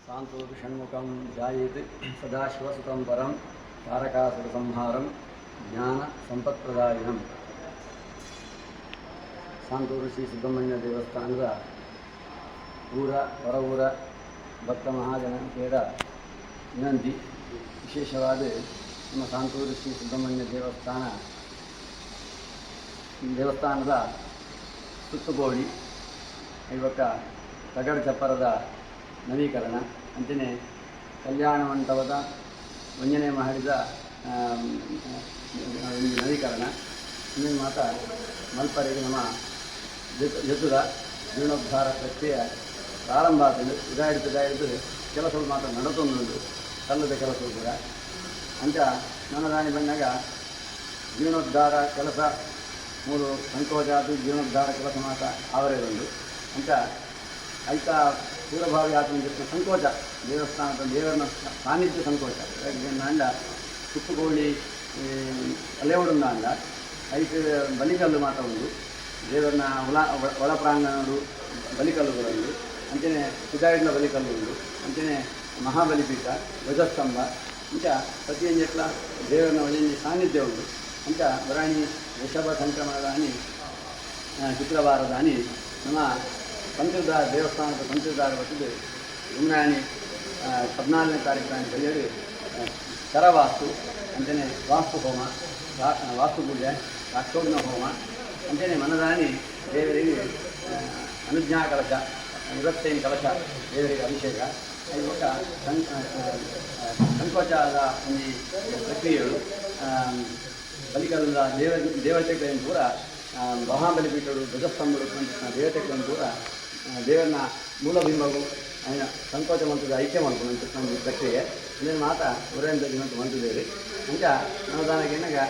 ಸಾಂತೂರು ಷಣ್ಮುಖಂ ಧ್ಯಾಯೇತ್ ಸದಾಶಿವಸುತಂ ಪರಂ ತಾರಕಾಸುರ ಸಂಹಾರಂ ಜ್ಞಾನ ಸಂಪತ್ಪ್ರದಾಯಿನಂ. ಸಾಂತೂರು ಶ್ರೀ ಸುಬ್ರಹ್ಮಣ್ಯ ದೇವಸ್ಥಾನದ ಊರ ಹೊರ ಊರ ಭಕ್ತ ಮಹಾಜನತೆಯರ ವಿನಂತಿ. ವಿಶೇಷವಾದ ನಮ್ಮ ಸಾಂತೂರು ಶ್ರೀ ಸುಬ್ರಹ್ಮಣ್ಯ ದೇವಸ್ಥಾನದ ಸುತ್ತುಗೋಡಿ ಇವಾಗ ತಗಡು ಚಪ್ಪರದ ನವೀಕರಣ, ಅಂಚನೆ ಕಲ್ಯಾಣ ಮಂಟಪದ ಒಂಜನೇ ಮಹಡಿದ ಒಂದು ನವೀಕರಣ, ಇನ್ನೊಂದು ಮಾತ ಮಲ್ಪರೆಗೆ ನಮ್ಮ ಜೊತೆದ ಜೀರ್ಣೋದ್ಧಾರ ಪ್ರಕ್ರಿಯೆ ಪ್ರಾರಂಭ ಆತಂಡು. ಇದಾಯಿತು ಇದಾಯಿತು ಕೆಲಸ ಮಾತ್ರ ನಡತೊಂದುಂಡು, ಕಲ್ಲದ ಕೆಲಸ ಕೂಡ. ಅಂಚ ನನದಾನಿ ಬಂದಾಗ ಜೀರ್ಣೋದ್ಧಾರ ಕೆಲಸ ಮೂರು ಸಂಕೋಚ ಆತು, ಜೀರ್ಣೋದ್ಧಾರ ಕೆಲಸ ಮಾತ್ರ ಆವರೆ ಉಂಡು. ಅಂಚ ಐತ ಪೂರ್ವಭಾವಿ ಆತನ ಸಂಕೋಚ, ದೇವಸ್ಥಾನದ ದೇವರನ ಸಾನ್ನಿಧ್ಯ ಸಂಕೋಚ ಅಂಡ ಸುತ್ತುಕೋಳಿ ಅಲೆವಡುಂದ ಅಂಡ ಐಟ್ ಬಲಿಕಲ್ಲು ಮಾತ್ರ ಉಂಡು. ದೇವರನ ಒಳ ಒಳ ಪ್ರಾಂಗಣಡು ಬಲಿಕಲ್ಲುಗಳುಂಡು. ಅಂಚನೆ ಪಿದಾಯಿಡ್ಲ ಬಲಿಕಲ್ಲು ಉಂಡು. ಅಂಚನೆ ಮಹಾಬಲಿಪೀಠ, ಧ್ವಜಸ್ತಂಭ, ಇಂಚ ಪ್ರತಿಯೊಂಜೆಟ್ಲ ದೇವರನ ಒಂಜೊಂಜಿ ಸಾನ್ನಿಧ್ಯ ಉಂಡು. ಅಂಚ ಬರಾಣಿ ವೃಷಭ ಸಂಕ್ರಮಣದಾನಿ ಶುಕ್ರವಾರದಾನಿ ನಮ್ಮ ಪಂಚದಾರ ದೇವಸ್ಥಾನದ ಪಂಚದಾರ ಬತ್ತಿದ್ದು ಗುಮ್ನಾಣಿ 14ನೇ ತಾರೀಕು ಬೆಳಿಗ್ಗೆ ಶರವಾಸ್ತು, ಅಂಚನೆ ವಾಸ್ತು ಹೋಮ, ವಾಸ್ತು ಪೂಜೆ, ರಾಕ್ಷೋಘ್ನ ಹೋಮ, ಅಂಚನೆ ಮನದಾನಿ ದೇವರಿಗೆ ಅನುಜ್ಞಾ ಕಲಶ, 25 ಕಲಶ ದೇವರಿಗೆ ಅಭಿಷೇಕ. ಬೊಕ್ಕ ಸಂಕೋಚದ ಒಂಜಿ ಪ್ರಕ್ರಿಯೆಗಳು, ಬಲಿಕಲ್ಲದ ದೇವತೆಗಳನ್ನು ಪೂರ, ಮಹಾಬಲಿಪೀಠಗಳು, ಧ್ವಜಸ್ತಂಭಗಳು, ದೇವತೆಗಳನ್ನು ಪೂರ ದೇವರನ್ನ ಮೂಲಬಿಂಬವು ఆయన ಸಂಕೋಚ ಮಂತ್ರದ ಐಕ್ಯ ಮಲ್ಪುನ ಒಂಜಿ ಪ್ರಕ್ರಿಯೆ. ಇಂದೆನ್ ಮಾತ ಉರೇಂದ್ರ ದಿನಂತ ಮಂತುದೇರಿ. ಅಂಚ ನಮದಾನಗೆ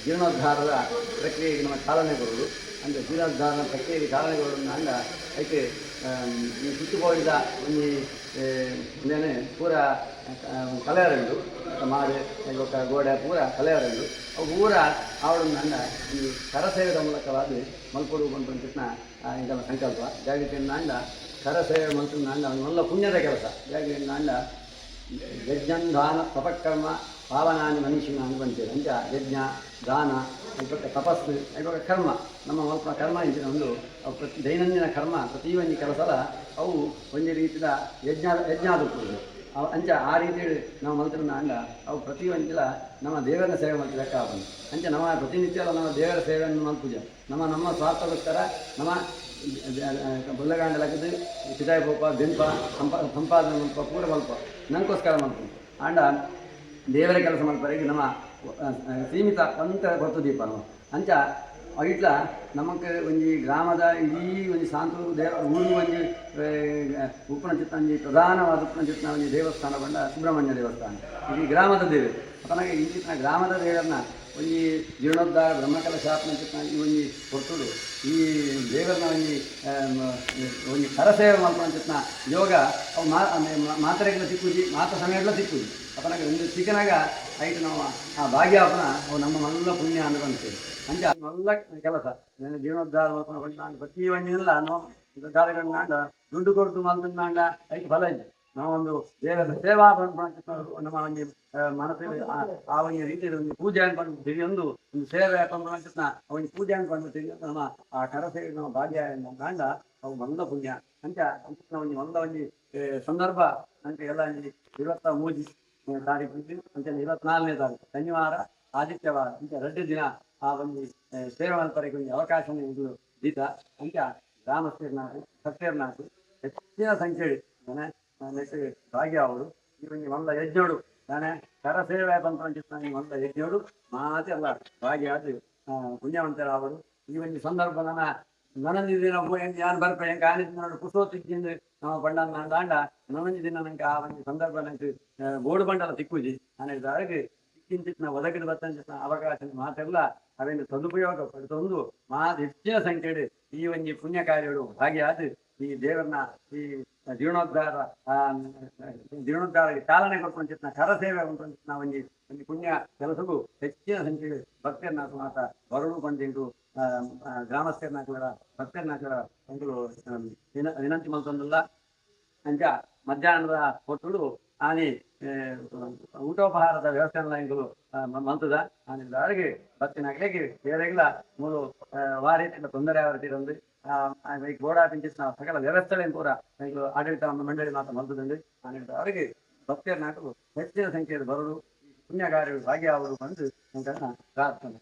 ಜೀರ್ಣೋದ್ಧಾರದ ಪ್ರಕ್ರಿಯೆಗೆ ನಮ್ಮ ಚಾಲನೆ ಕೊಡೋದು. ಅಂಚ ಜೀರ್ಣೋದ್ಧಾರದ ಪ್ರಕ್ರಿಯೆಗೆ ಚಾಲನೆ ಕೊಡೋದು ಅಂಡ ಐಕ್ ಈ ಸುತ್ತುಕೋಡಿದ ಒಂಜಿ ಇಂದೇನೆ ಪೂರ ಕಲೆಯರುಂಡು, ಮಾಡು ಬೊಕ್ಕ ಗೋಡೆ ಪೂರ ಕಲೆಯರುಂಡು. ಅವು ಪೂರ ಆವಡುಂದು ಅಂಡ ಈ ಕರಸೇವೆದ ಮೂಲಕವಾದ ಮಲ್ಪೊಡು ಪನ್ಪುನ ಇಂಕಲ್ನ ಸಂಕಲ್ಪ. ಜಾಗೃತಿ ಅಂಡ ಕರಸೇವೆ ಮಲ್ತುಂಡ ಅಂಡ ಒಂದು ಮಲ್ಲ ಪುಣ್ಯದ ಕೆಲಸ. ಜಾಗೃತಿ ಅಂಡ ಯಜ್ಞಂ ದಾನ ತಪಕರ್ಮ ಪಾವನಾನಿ ಮನೀಷಿಣ ಅಂತ ಪಂತೇರು. ಅಂಚ ಯಜ್ಞ, ದಾನ, ಬೊಕ್ಕ ತಪಸ್ಸು, ಬೊಕ್ಕ ಕರ್ಮ, ನಮ್ಮ ಮಲ್ಪುನ ಕರ್ಮ ಇಂಚಿನ ಒಂದು ಅವು ಪ್ರತಿ ದೈನಂದಿನ ಕರ್ಮ, ಪ್ರತಿ ಒಂಜಿ ಕೆಲಸಲ ಅವು ಒಂಜಿ ರೀತಿದ ಯಜ್ಞ, ಯಜ್ಞ ಆದುಪ್ಪುಂಡು ಅವು. ಅಂಚ ಆ ರೀತಿ ನಾವು ಮಲ್ತಿನ ಅಂಡ ಅವು ಪ್ರತಿ ಒಂಜಿಲ ನಮ್ಮ ದೇವರನ್ನ ಸೇವೆ ಮಲ್ತಿದಕ್ಕ ಆಪುಂಡು. ಅಂಚ ನಮ್ಮ ಪ್ರತಿನಿತ್ಯ ನಮ್ಮ ದೇವರ ಸೇವೆಯನ್ನು ಮಲ್ಪುಜ. ನಮ್ಮ ನಮ್ಮ ಸ್ವಾರ್ಥಕ್ಕೋಸ್ಕರ ನಮ್ಮ ಬುಲ್ಲಗಾಂಡ ಲಕ್ಕದು ಪಿದಾಯಿ ಪೋಪ, ಬೆನ್ಪ, ಸಂಪಾದನೆ ಮಲ್ಪ, ಪೂರ ಮಲ್ಪ, ನಂಗೋಸ್ಕರ ಮಲ್ಪುಂಡು. ಆಂಡ ದೇವರ ಕೆಲಸ ಮಲ್ಪರೆಗೆ ನಮ್ಮ ಸೀಮಿತ ಒಂತ ಗೊತ್ತು ದೀಪ ನಾವು. ಅಂಚ ಐಟ್ಲ ನಮಕ್ ಒಂಜಿ ಗ್ರಾಮದ ಇಡೀ ಒಂಜಿ ಸಾಂತೂರು ದೇವ ಊರು ಒಂಜಿ ಉಪ್ಪುನ ಚಿತ್ತ ಒಂಜಿ ಪ್ರಧಾನವಾದ ಉಪ್ಪುನ ಚಿತ್ನ ಒಂಜಿ ದೇವಸ್ಥಾನ ಪಂಡ ಸುಬ್ರಹ್ಮಣ್ಯ ದೇವಸ್ಥಾನ. ಇಡೀ ಗ್ರಾಮದ ದೇವರು ಅಪನಗ ಇಂಚಿತ್ತಿನ ಗ್ರಾಮದ ದೇವರನ್ನ ಒಂಜಿ ಜೀರ್ಣೋದ್ಧಾರ, ಬ್ರಹ್ಮಕಲಶಾತ್ಮ ಚಿತ್ನ ಈ ಒಂಜಿ ಪೊರ್ತುಡು ಈ ದೇವರನ್ನ ಒಂಜಿ ಒಂಜಿ ಕರಸೇವೆ ಮಲ್ಪುನ ಚಿತ್ನ ಯೋಗ ಅವು ಮಾತ್ರೆಗಳ ತಿಕ್ಕುಜಿ, ಮಾತ ಸಮಯಗಳ ತಿಕ್ಕುಜಿ. ಅಪನಗ ಒಂದು ತಿಕ್ಕನಾಗ ಐಟ್ ನಾವು ಆ ಭಾಗ್ಯ ಆಪುನ ಅವು ನಮ್ಮ ಮಲ್ಲ ಪುಣ್ಯ ಅಂದ್ ಪನ್ಪೆರ್. ಅಂಚ ಮಲ್ಲ ಕೆಲಸ ಜೀರ್ಣೋದ್ಧಾರ ಮಲ್ಪುನ ಪಂಡ ಪ್ರತಿ ಒಂಜಿನಲ ನಾವು ದಾದಗಂಡ ದುಡ್ಡು ಕೊರ್ದು ಮಲ್ತುಂಡ ಐಕ್ ಫಲ ಇಜ್ಜಿ. ನಾವೊಂದು ದೇವರ ಸೇವಾ ಪನ್ಪುನ ನಮ್ಮ ಒಂಜಿ ಮನಸ್ಸು ಆ ಒಂಜಿ ರೀತಿಯ ಒಂಜಿ ಪೂಜೆ ಪಂದ್ ತಿಳಿಯೊಂದು, ಒಂದು ಸೇವೆ ಪನ್ಪುನ ಒಂಜಿ ಪೂಜೆ ಪಂದ್ ತಿಳಿಯೊಂದು ನಮ್ಮ ಆ ಕರಸೇವೆ ನಮ್ಮ ಭಾಗ್ಯ ಆಂಡ ಅವು ಮಲ್ಲ ಪುಣ್ಯ. ಅಂಚ ಅಂಚಿನ ಒಂಜಿ ಮಲ್ಲ ಒಂಜಿ ಸಂದರ್ಭ ಅಂಚ ಎಲ್ಲ ಒಂಜಿ 23 ತಾರೀಕು, ಅಂಚನೆ 24ನೇ ತಾರೀಕು ಶನಿವಾರ, ಆದಿತ್ಯವಾರ, ಇಂಚ 2 ದಿನ ಆ ಒಂಜಿ ಸೇವೆ ಮಲ್ಪರೆಗ್ ಒಂಜಿ ಅವಕಾಶ ಇದು ದೀತ. ಅಂಚ ಗ್ರಾಮಸ್ಥೆರ್ನಾಕು, ಭಕ್ತೆರ್ನಾಕು ಹೆಚ್ಚಿನ ಸಂಖ್ಯೆಡ್ ನೆಟ್ ಭಾಗ್ಯ ಆವೊಡು. ಈ ಒಂಜಿ ಮಲ್ಲ ಯಜ್ಞೋಡು ದಾನೆ ಕರಸೇವೆ ಪನ್ಪುನ ಈ ಮಲ್ಲ ಯಜ್ಞೋಡು ಮಾತೆಲ್ಲ ಭಾಗಿಯಾದ್ ಪುಣ್ಯವಂತರಾವೊಡು. ಈ ಒಂಜಿ ಸಂದರ್ಭ ನನ ನನೊಂಜಿ ದಿನ ಯಾನ್ ಬರ್ಪೆ, ಎಂಕ್ ಆನಿ ದಿನ ಪುರ್ಸೊತ್ತು ಇಜ್ಜಿಂದ್ ನಮ ಪಂಡ ಆಂಡ ನನೊಂಜಿ ದಿನ ನಂಕ್ ಆ ಒಂಜಿ ಸಂದರ್ಭ ನಂಕ್ ಬೋಡು ಪಂಡಲ ತಿಕ್ಕುಜಿ. ಆನೆ ತಿಕ್ಕಿಂಚಿತ್ತಿನ ಒದಗಿದ ಬತ್ತಂಚಿತ್ತಿನ ಅವಕಾಶ ಮಾತೆಲ್ಲ ಅವೆನ್ ಸದುಪಯೋಗ ಪಡೆತೊಂದು ಮಾತ ಹೆಚ್ಚಿನ ಸಂಖ್ಯೆಡ್ ಈ ಒಂಜಿ ಪುಣ್ಯ ಕಾರ್ಯಡು ಭಾಗಿಯಾದ್ ಈ ದೇವರನ್ನ ಈ ಜೀರ್ಣೋದ್ಧಾರ ಜೀರ್ಣೋದ್ಧಾರ ಚಾಲನೆ ಕೊರ್ಪುನಂಚಿತ್ತಿನ ಕರಸೇವೆ ಉಂಟು ಒಂಜಿ ಒಂಜಿ ಪುಣ್ಯ ಕೆಲಸಗೂ ಹೆಚ್ಚಿನ ಸಂಖ್ಯೆಡ್ ಭಕ್ತರ್ನ ಮಾತ ಬರಡು ಪಂಡಿಂಡು ಗ್ರಾಮಸ್ಥರ್ನಾಕುಲ, ಭಕ್ತರ್ನಾಕುಲ ಒಂದು ವಿನಂತಿ ಮಲ್ತೊಂದುಲ್ಲ. ಅಂಚ ಮಧ್ಯಾಹ್ನದ ಪೊರ್ತುಡು ಆನಿ ಊಟೋಪಹಾರದ ವ್ಯವಸ್ಥೆನ ಎಂಕುಲು ಮಲ್ತುದ. ಆನಿ ದಾರಿಗೆ ಬತ್ತಿನಕ್ಲೆಗ್ ಏರೆಗ್ಲ ಮೂಲು ವಾ ರೀತಿದ ತೊಂದರೆ ಆವರೆ ಬೋಡಾಪಿಂಚಿತ್ತಿನ ಸಕಲ ವ್ಯವಸ್ಥೆಲೆನ್ ಪೂರ ಎಂಕುಲು ಆಡಳಿತ ಮಂಡಳಿ ಮಾತ ಮಲ್ತುದುಂಡು. ಆನಿ ಅವರಿಗೆ ಭಕ್ತೆರ್ನಕುಲು ಹೆಚ್ಚಿನ ಸಂಖ್ಯೆಡ್ ಬರೊಡು, ಪುಣ್ಯ ಕಾರ್ಯಡ್ ಭಾಗಿಯಾವೊಡು ಪಂದ್ ಎಂಕಲ್ನ ಪ್ರಾರ್ಥನೆ.